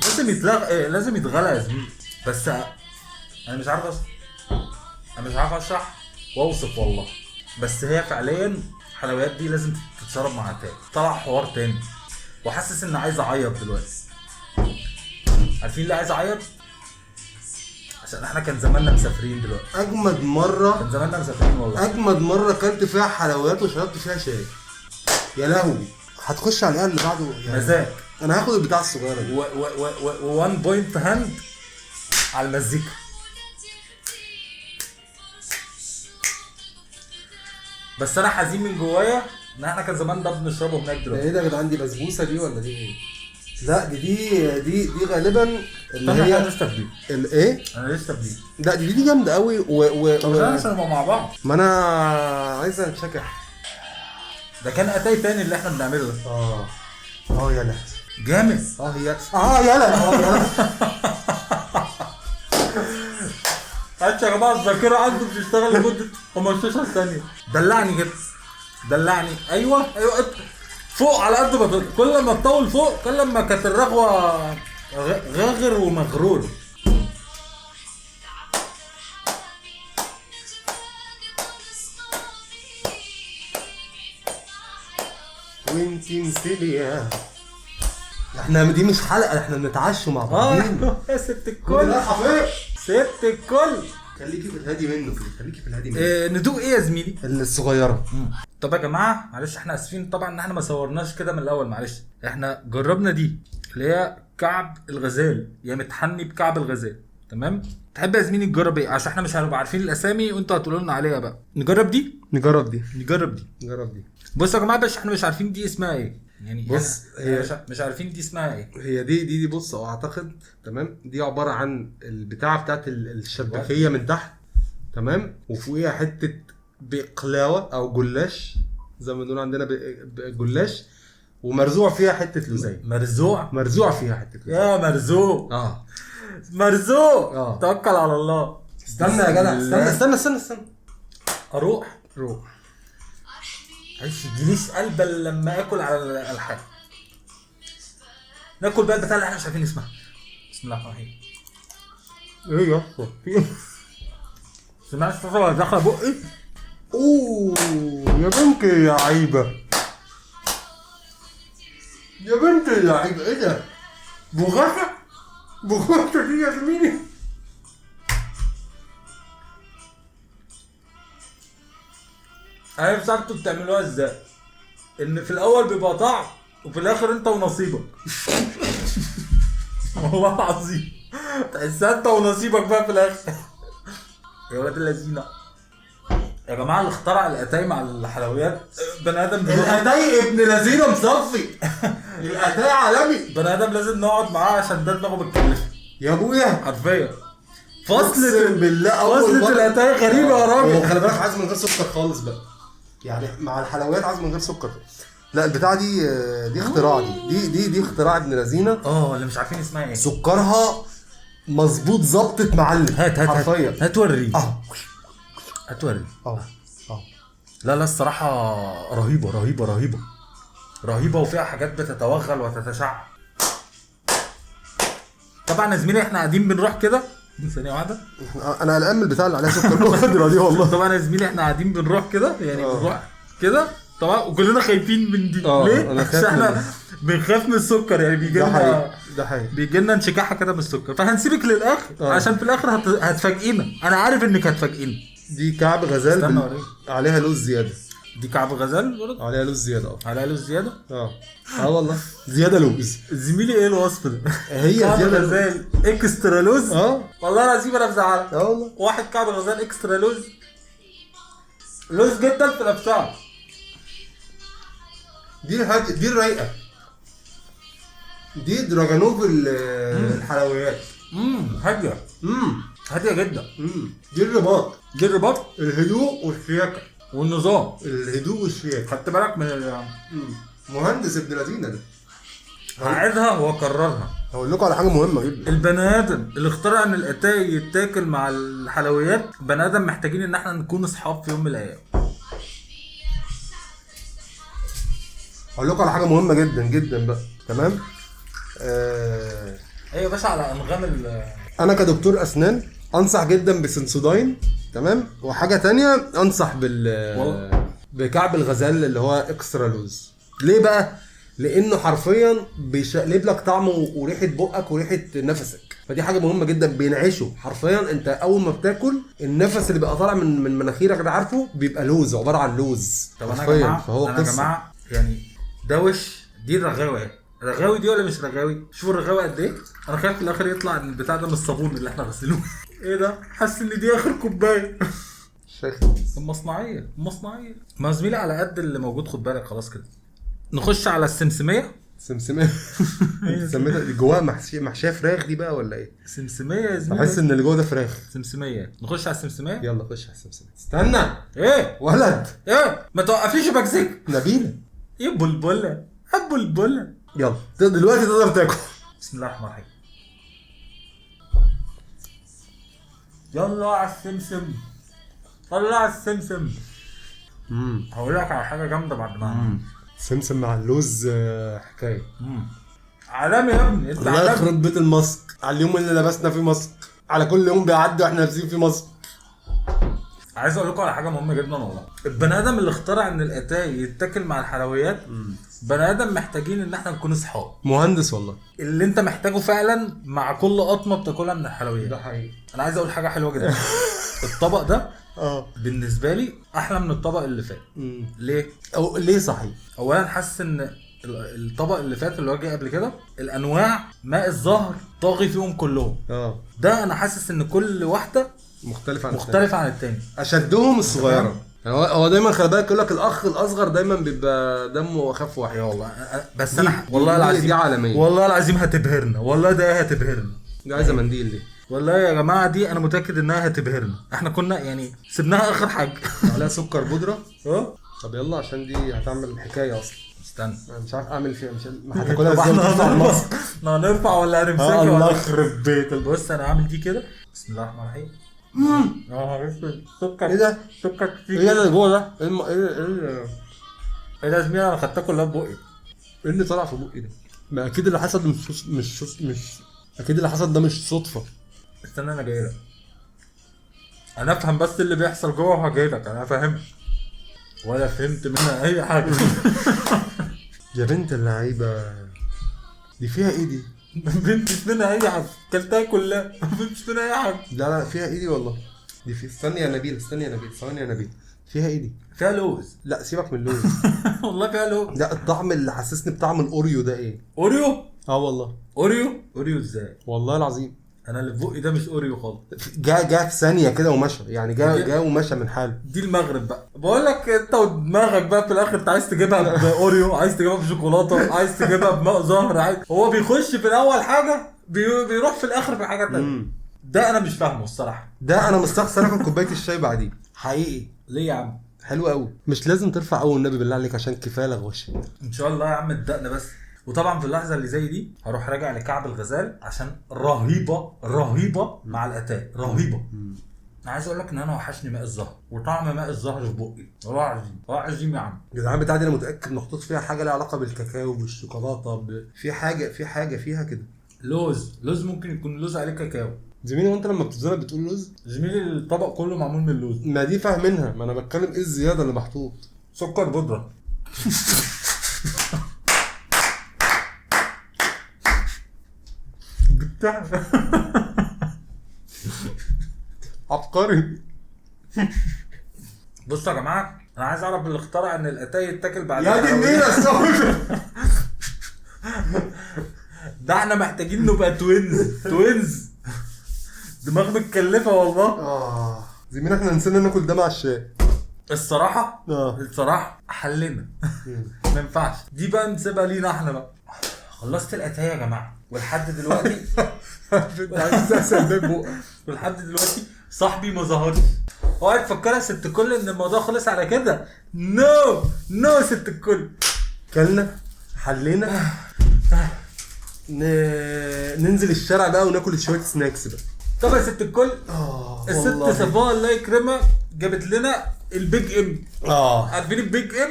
لازم يتلغى، لازم يتغلى يا زميلي. بس انا مش عارف انا مش عارف اشرح واوصف والله، بس هي فعليا الحلويات دي لازم تتشرب مع تاني. طلع حوار تاني، وحاسس ان عايز اعيط دلوقتي. عارفين ليه عايز اعيط؟ عشان احنا كان زماننا مسافرين دلوقتي. اجمد مرة كان زماننا مسافرين والله. اجمد مرة اكلت فيها حلويات وشربت فيها شاي. يا لهوي. هتخش على اللي بعده يعني. مزاج. انا هاخد البتاع الصغيرة دي و 1 point hand على المزيكا. بس انا حزين من جوايا ان احنا كان زمان ده بنشربه هناك دلوقتي. ايه ده يا جدعان؟ دي بسبوسه دي ولا دي ايه؟ لا دي غالبا اللي هي انا لسه في دي. الايه؟ انا لسه في دي. لا دي جامدة قوي. طب عشان نبقى مع بعض. ما انا عايز اتشكح. ده كان اتاي تاني اللي احنا بنعمله ده. يلا جامد. يا يلا يلا. حتى يا جماعة الذاكرة عنده بتشتغل لمدة 15 ثانية. دلعني كده، دلعني. ايوه فوق على قد ما تقدر. كل ما تطول فوق كل ما كانت الرغوه غاغر ومغرور. وانتي مسيليا. احنا دي مش حلقة، احنا بنتعشوا مع بعض. يا ست الكل، ست الكل. خليكي في الهادي منه كده، خليكي في الهادي منه. ندوق ايه يا زميلي؟ الصغيرة. طب يا جماعة معلش احنا اسفين طبعا ان احنا ما صورناش كده من الاول، معلش. احنا جربنا دي اللي هي كعب الغزال، يا متحني بكعب الغزال. تمام. تحب يا زميلي تجرب ايه؟ عشان احنا مش هنبقى عارفين الاسامي وانتوا هتقولوا لنا عليها بقى. نجرب دي، نجرب دي، نجرب دي، نجرب دي. بصوا يا جماعة بس احنا مش عارفين دي اسمها ايه يعني. بص هي مش عارفين دي اسمها ايه. هي دي بص اعتقد تمام، دي عبارة عن البتاعه بتاعت الشباكيه من تحت، تمام، وفوقيها حتة بقلاوه او جلاش زي ما بنقول عندنا جلاش، ومرزوع فيها حتة لوزيه. مرزوع فيها حتة لوزيه. يا مرزوع. مرزوع. توكل على الله. استنى يا جدع، استنى استنى استنى استنى. اروح روح. عايش يجيليش قلب لما اكل على الحاجة. ناكل بقى البتاع اللي احنا مش عارفين اسمها. بسم الله الرحمن الرحيم. ايه يا اسطى؟ سمعت الصوت ولا داخله بقي؟ اوه يا بنتي يا عيبه، يا بنتي يا عيبه، ايه ده؟ بغاثه؟ بغاثه دي يا زميلي. انا مش عارف انتوا بتعملوها ازاي، ان في الاول بيبقى طعم وفي الاخر انت ونصيبك. والله العظيم تحسها انت ونصيبك بقى في الاخر. يا ولاد اللذينه يا جماعة، اللي اخترع الاتاي مع الحلويات بني ادم. الاتاي ابن لذينه مصفي. الاتاي عالمي. بني ادم لازم نقعد معاه عشان ده دماغه بتكلفه يا ابويا حرفيا. فصلة بالله، فصلة الاتاي غريبة يا راجل. وخلي بالك عايز من غير سكر خالص بقى، يعني مع الحلويات عايز من غير سكر. لا البتاعه دي اختراع، دي دي دي اختراع ابن لذينه. اللي مش عارفين اسمها ايه. سكرها مظبوط ظبطه معلم. هات هات حرفيا. هات وري. هات وري. لا لا الصراحة رهيبة رهيبة رهيبة رهيبة، وفيها حاجات بتتوغل وتتشعب. طبعا يا زميلي احنا قاعدين بنروح كده ثانية واحدة، انا قلقان من البتاع اللي عليها سكر دي والله. طبعا يا زميلي احنا قاعدين بنروح كده، يعني بنروح كده طبعا، وكلنا خايفين من دي. ليه؟ عشان احنا بنخاف من السكر، يعني بيجي لنا ده حقيقي، بيجي لنا انشكاحه كده من السكر. فهنسيبك للاخر عشان في الاخر هتفاجئينا. انا عارف انك هتفاجئينا. دي كعب غزال عليها لوز زيادة. دي كعب غزال برضه عليها لوز زيادة. عليها لوز زيادة. والله زيادة لوز. زميلي ايه الوصف ده؟ هي كعب زيادة غزال extra لوز. والله العظيم انا مزعلك. والله واحد كعب غزال extra لوز، لوز جدا في نفسها. دي الحاجة دي الرايقه دي، دراجانوف الحلويات. هادية. هادية جدا. دي الرباط. دي الرباط، الهدوء والشياكه والنظام. الهدوء والشياكه. خدت بالك من مهندس ابن لذينه ده؟ هعيدها واكررها. هقول لكم على حاجة مهمة جدا. البني ادم اللي اخترع ان الاتاي يتاكل مع الحلويات، بني ادم محتاجين ان احنا نكون اصحاب في يوم من الايام. هقول لكم على حاجة مهمة جدا جدا بقى، تمام؟ ايوه بس على انغام. انا كدكتور اسنان انصح جدا بسنسوداين، تمام؟ وحاجه تانية انصح بكعب الغزال اللي هو extra لوز. ليه بقى؟ لانه حرفيا بيشقلب لك طعمه وريحه بقك وريحه نفسك، فدي حاجة مهمة جدا. بينعشه حرفيا. انت اول ما بتاكل النفس اللي بيبقى طالع من مناخيرك ده، عارفه بيبقى لوز، عبارة عن لوز. طب انا يا جماعة، انا يا جماعة يعني ده وش دي الرغاوي. رغاوي دي ولا مش رغاوي؟ شوفوا الرغاوي قد ايه. انا خايف في الاخر يطلع ان البتاع ده من الصابون اللي احنا غسلوه. ايه ده؟ حاسس ان دي اخر كوباية. شيخ المصنعيه، المصنعيه ما زميلي على قد اللي موجود، خد بالك. خلاص كده نخش على السمسميه. سمسميه سميتها اللي جواها محشيه فراخ دي بقى ولا ايه؟ سمسميه يا زميلي، بحس ان اللي جوه ده فراخ. سمسميه. نخش على السمسميه. يلا خش على السمسميه. استنى ايه ولد، ايه ما توقفليش بكسك نبيلة. ايه بلبلة بلبلة. يلا دلوقتي تقدر تاكل. بسم الله الرحمن الرحيم. يلا على السمسم، طلع على السمسم. هقول لك على حاجة جامدة بعد ما سمسم مع اللوز حكاية. عالمي يا ابني انت، الله يخرب بيت الماسك على اليوم اللي لبسنا فيه ماسك، على كل يوم بيعدي واحنا لابسين فيه ماسك. عايز اقول لكم على حاجة مهمة جدا والله. البني ادم اللي اخترع ان الاتاي يتاكل مع الحلويات، بني ادم محتاجين ان احنا نكون اصحاب. مهندس والله. اللي انت محتاجه فعلا مع كل قطمه بتاكلها من الحلويات. ده حقيقي. انا عايز اقول حاجة حلوة جدا. الطبق ده بالنسبة لي احلى من الطبق اللي فات. ليه؟ او ليه صحيح؟ اولا حاسس ان الطبق اللي فات اللي هو جه قبل كده الانواع ماء الزهر طاغي فيهم كلهم. ده انا حاسس ان كل واحدة مختلفة عن التاني. اشدهم الصغيرة. هو دايما خلي بالك يقول لك الاخ الاصغر دايما بيبقى دمه اخف واحد. والله بس انا والله العظيم دي عالمية، والله العظيم هتبهرنا، والله ده هتبهرنا. دي عايزه منديل دي والله يا جماعة، دي انا متاكد انها هتبهرنا. احنا كنا يعني سيبناها اخر حاجة. عليها سكر بودره. طب يلا عشان دي هتعمل حكاية اصلا. استنى انا مش عارف اعمل فيها، مش هتاكلها ازاي؟ احنا هنرفع ولا هنمسكها؟ الله يخرب بيتك. بص انا هعمل دي كده. بسم الله الرحمن الرحيم. سكر. ايه ده؟ سكر كتير. ايه اللي جوه ده؟ ايه ايه ده يا زميلي؟ انا خدتها كلها في بقي. ايه اللي طلع في بقي ده؟ ما اكيد اللي حصل مش اكيد اللي حصل ده مش صدفة. استنى انا جاي لك، انا افهم بس اللي بيحصل جوه وهجي لك، انا فاهم ولا فهمت منها اي حاجة. يا بنت اللعيبة دي فيها ايه دي؟ ما فهمتش منها اي حاجة، كلتها كلها ما فهمتش منها اي حاجة. لا لا فيها ايه دي والله، دي في. استني يا نبيل، استني يا نبيل، ثواني يا نبيل، فيها ايه دي؟ فيها لوز. لا سيبك من اللوز. والله فيها لوز. لا الطعم اللي حسسني بطعم الاوريو ده ايه؟ اوريو؟ اه والله اوريو. اوريو ازاي؟ والله العظيم انا اللي في بقي ده مش اوريو خالص. جا في ثانية كده ومشى يعني، جا ومشى من حاله. دي المغرب بقى، بقول لك انت ودماغك بقى في الاخر، انت عايز تجيبها باوريو، عايز تجيبها بشوكولاته، عايز تجيبها بماء زهر، عايز... هو بيخش في الاول حاجة بيروح في الاخر في حاجة ثانية. ده انا مش فاهمه الصراحة. ده انا مستخسر اكل كوباية الشاي بعديه حقيقي. ليه يا عم؟ حلو قوي. مش لازم ترفع اول النبي بالله عليك عشان كفاية لغوشه. ان شاء الله يا عم اتدقنا بس. وطبعا في اللحظة اللي زي دي هروح راجع لكعب الغزال عشان رهيبة رهيبة مع الاتاي، رهيبة. انا عايز اقول لك ان انا وحشني ماء الزهر وطعم ماء الزهر في بقي، والله العظيم والله العظيم يا عم. الجدعان بتاعتي انا متاكد محطوط فيها حاجة لها علاقة بالكاكاو بالشوكولاته في حاجة، في حاجة فيها كده. لوز، لوز ممكن يكون لوز عليه كاكاو. زميلي وانت لما بتزرع بتقول لوز؟ زميلي الطبق كله معمول من اللوز. ما دي فاهمينها، ما انا بتكلم ايه الزيادة اللي محطوط. سكر بودره. عبقري. بصوا يا جماعة انا عايز اعرف اللي اخترع ان الاتاي يتاكل بعد يا دي النيله الصوت ده. احنا محتاجين نبقى twins، twins دماغ متكلفه والله. زميلي احنا نسينا ناكل ده مع الشاي الصراحة. الصراحة حلنا. ما ينفعش دي بقى، نسيبها لينا احنا بقى. خلصت الاتاي يا جماعة ولحد دلوقتي ولحد دلوقتي صاحبي ما ظهرش. اوعى تفكرها ست الكل ان الموضوع خلص على كده. no no ست الكل، كلنا حلينا. ننزل الشارع بقى وناكل شوية snacks بقى. طب يا ست الكل، الست صفاء الله يكرمها جابت لنا ال Big M. عارفين ال Big M؟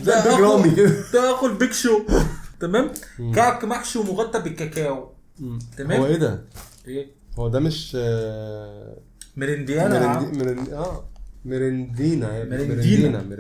ده Big رامي كده، ده اخو ال Big Show. تمام. كعك محشي ومغطى بالكاكاو. تمام. هو ايه ده؟ ايه هو ده؟ مش مرنديانا؟ مرندينا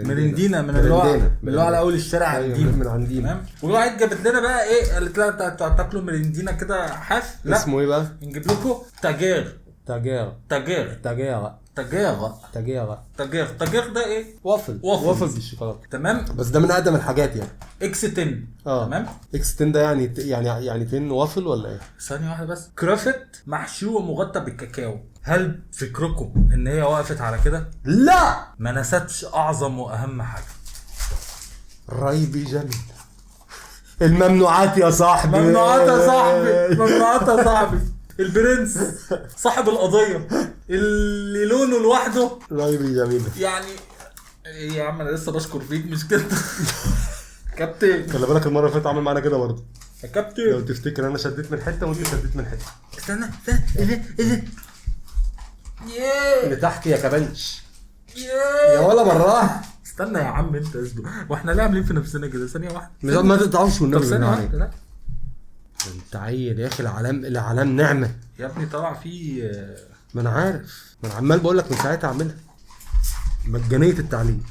مرندينا من اللي هو على اول الشارع عندنا، من عندنا. تمام. والواحد جابت لنا بقى ايه؟ قالت لنا تاكلوا مرندينا كده حاف. لا اسمه ايه بقى؟ نجيب لكم تاجير تاجير تاجير تاجير تاجير تاجير تاجير تاجير ده ايه؟ وافل، وافل بالشوكولاته. تمام. بس ده من اقدم الحاجات يعني. X 10. تمام. X 10 ده يعني يعني 10 وافل ولا ايه؟ ثانية واحدة بس. كرافت محشو ومغطى بالكاكاو. هل فكركم ان هي وقفت على كده؟ لا، ما نستش اعظم واهم حاجة. رايبي جميل. الممنوعات يا صاحبي، ممنوعات يا صاحبي، ممنوعات يا صاحبي. البرنس صاحب القضية اللي لونه لوحده رايبي جميل. يعني يا عم انا لسه بشكر فيك مش كده كابتن؟ خلي بالك المرة اللي فاتت عمل معانا كده برضه يا كابتن. لو تفتكر انا شديت من حتة وانت شديت من حتة. استنى استنى، ايه ده؟ اللي تحت يا كبنش يا ولا براه. استنى يا عم انت اصبر، واحنا ليه عاملين في نفسنا كده؟ ثانية واحدة، ما تقطعوش والنبي. ثانية واحدة. لا انت عيل يا اخي، العلام العلام نعمه يا ابني. طلع فيه، ما انا عارف، ما انا عمال بقول لك من ساعتها اعملها مجانية التعليم.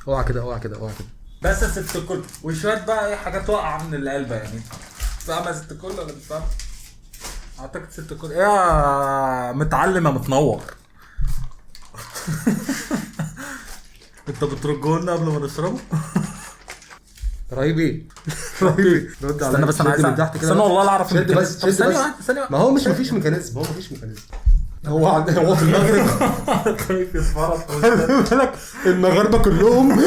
اوعى كده اوعى كده اوعى كده بس يا ست الكل. وشوية بقى ايه حاجات واقعه من العلبة يعني. فاهمه يا ست الكل ولا مش فاهمه؟ اعتقد ست الكل ايه يا متعلم يا متنور. انت بترجوه لنا قبل ما نشربه؟ رهيب رهيب. استنى بس انا عايز من تحت كده. استنى والله لا اعرف. شد بس، شد بس. ثانية. ما هو مش مفيش mechanism، هو مفيش mechanism. هو هو في المغرب خايف يتفرط. خلي بالك المغاربة كلهم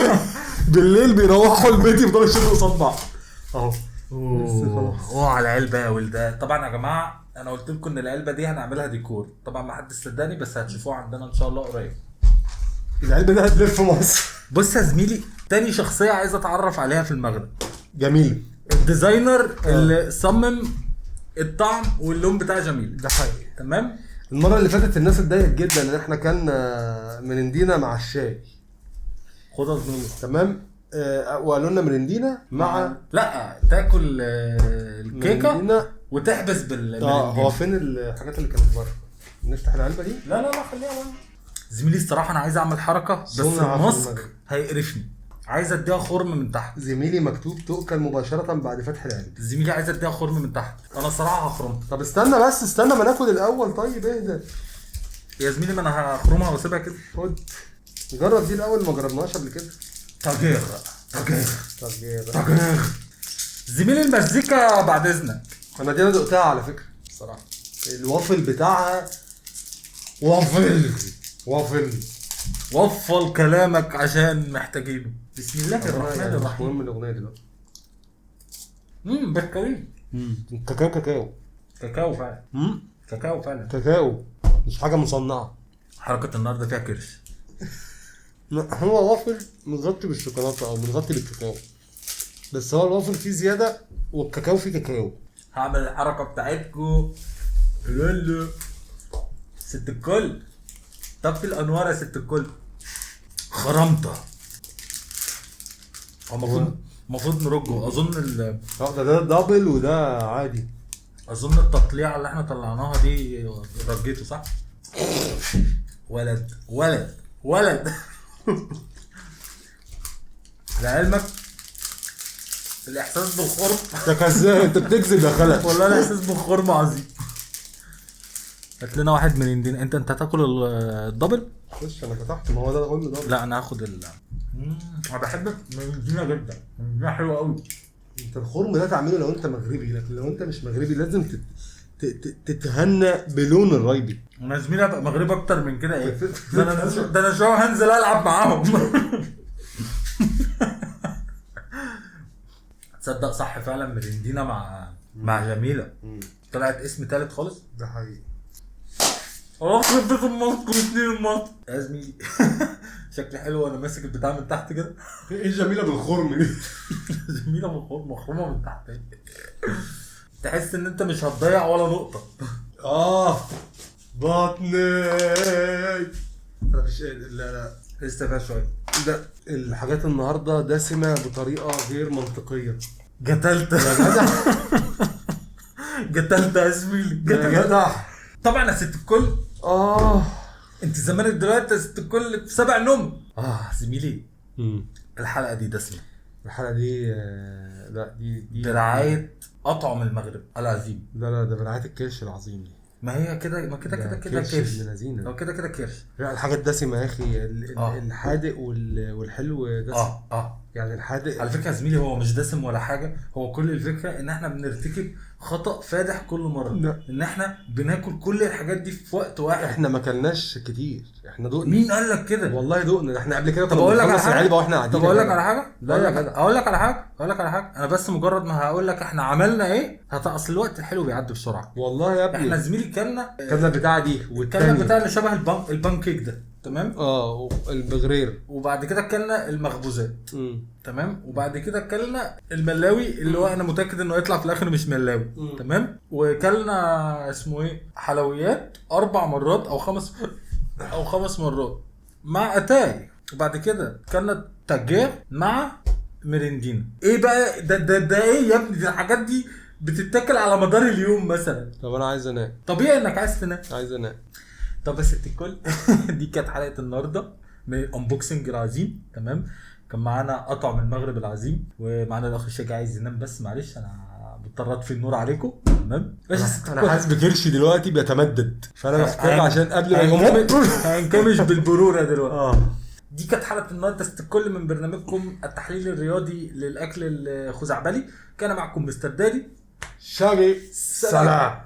بالليل بيروحوا البيت يفضلوا يشدوا قصاد بعض اهو. اوه على العلبة يا ولدان. طبعا يا جماعة انا قلت لكم ان العلبة دي هنعملها ديكور، طبعا ما حدش صدقني، بس هتشوفوها عندنا ان شاء الله قريب. العلبة دي هتلف مصر. بص يا زميلي، تاني شخصية عايز اتعرف عليها في المغرب. جميل. ال designer اللي صمم الطعم واللون بتاع جميل. ده حقيقي. تمام. المرة اللي فاتت الناس اتضايقت جدا ان احنا كان مرندينا مع الشاي. خدها زميلي. تمام. وقالوا لنا مرندينا مع لا تاكل الكيكه وتحبس بالمرندينا. هو فين الحاجات اللي كانت بره؟ نفتح العلبة دي؟ لا لا لا خليها بقى. زميلي الصراحة انا عايز اعمل حركة بس الماسك هيقرفني، عايز اديها خرم من تحت. زميلي مكتوب تؤكل مباشرة بعد فتح العلبة. زميلي عايز اديها خرم من تحت، انا صراحة هخرم. طب استنى بس، استنى ما ناكل الاول. طيب اهدى يا زميلي، ما انا هخرمها واسيبها كده. خد جرب دي الاول، ما جربناهاش قبل كده. تاجير تاجير تاجير تاجير. زميلي المزيكا بعد اذنك. انا دي انا دقتها على فكرة الصراحة، الوافل بتاعها وافل وافل. وفل كلامك عشان محتاجينه. بسم الله الرحمن الرحيم. المهم الاغنية دلوقتي. بسكويت. كاكاو كاكاو كاكاو فعلا. كاكاو فعلا، كاكاو مش حاجة مصنعه. حركة النهارده فيها كرش. لا هو وافل متغطي بالشوكولاته او متغطي بالكاكاو، بس هو الوافل فيه زيادة والكاكاو فيه كاكاو. هعمل الحركة بتاعتكو. يلا ست الكل، طفي الانوار يا ست الكل. خرمطه. هو المفروض نرجه اظن. ده double وده عادي. اظن التطليعه اللي احنا طلعناها دي رجيته صح؟ ولد ولد ولد. لعلمك الاحساس بالخرم ده كذاب، انت بتكذب يا خلف. والله الاحساس بالخرم عظيم. هات لنا واحد من اندين. انت هتاكل ال double؟ خش انا فتحت، ما هو ده قلنا double. لا انا هاخد انا بحب مندينا جدا، مندينا حلوة قوي. انت الخرم ده تعمله لو انت مغربي، لكن لو انت مش مغربي لازم تتهنى بلون الرايبي. انا زميلي ابقى مغربي اكتر من كده ايه؟ ده انا شو هنزل العب معاهم. تصدق صح فعلا مرندينا مع جميلة طلعت اسم ثالث خالص. ده حقيقي. اخرب بيت الماسك واثنين الماسك يا زميلي. شكلي حلو وانا ماسك البتاع من تحت كده. ايه جميلة بالخرم دي؟ جميلة بالخرم، مخرومه من تحت. تحس ان انت مش هتضيع ولا نقطة. بطني انا مش قادر. لا لا لسه فيها شوية. ده الحاجات النهارده دسمة بطريقة غير منطقية. قتلت يا جدع. قتلت يا زميلي، يا جدع. طبعا يا ست الكل. انت زمانك دلوقتي يا ست الكل في 7 نوم. زميلي الحلقة دي دسمة. الحلقة دي لا دي برعاية اطعم المغرب العظيم. لا لا ده برعاية الكرش العظيم دي. ما هي كده، ما كده كده كده كرش. لو كده كده كرش. لا الحاجة الدسمة يا اخي، الحادق والحلو دسم. يعني الحادق على فكرة يا زميلي هو مش دسم ولا حاجة، هو كل الفكرة ان احنا بنرتكب خطا فادح كل مرة. لا. ان احنا بناكل كل الحاجات دي في وقت واحد. احنا ما اكلناش كتير، احنا دقنا. مين قال لك كده؟ والله دقنا احنا قبل كده. طب اقول لك على حاجة واحنا قاعدين. طب اقول لك على حاجة. لا اقول لك على حاجة، اقول لك على حاجة. انا بس مجرد ما هقول لك احنا عملنا ايه، اصل الوقت الحلو بيعدي بسرعة. والله يا ابني احنا زميلي كلنا البتاعه دي والتاني بتاع اللي شبه البانكيك ده، تمام؟ البغرير. وبعد كده اكلنا المخبوزات. تمام. وبعد كده اكلنا الملاوي اللي هو انا متاكد انه يطلع في الاخر مش ملاوي. تمام. وكلنا اسمه ايه، حلويات 4 مرات او 5 مرات مع اتاي. وبعد كده اكلنا تاجير مع ميرندينا. ايه بقى ده ده ده ايه يا ابني؟ دي الحاجات دي بتتاكل على مدار اليوم مثلا. طب انا عايز انام. طبيعي انك عايز تنام. عايز انام. طب بس الكل. دي كانت حلقة النهارده من unboxing العظيم. تمام. كان معانا اطعم المغرب العظيم، ومعانا الاخ الشجاع عايز ينام، بس معلش انا مضطر اطفي النور عليكم. تمام. انا حاسس بكرشي دلوقتي بيتمدد، فانا محتاج عشان قبل ما يقوم هنكمش بالبروره دلوقتي. دي كانت حلقة النهارده الكل من برنامجكم التحليل الرياضي للاكل الخزعبلي. كان معكم مستر دادي شاجي. سلام.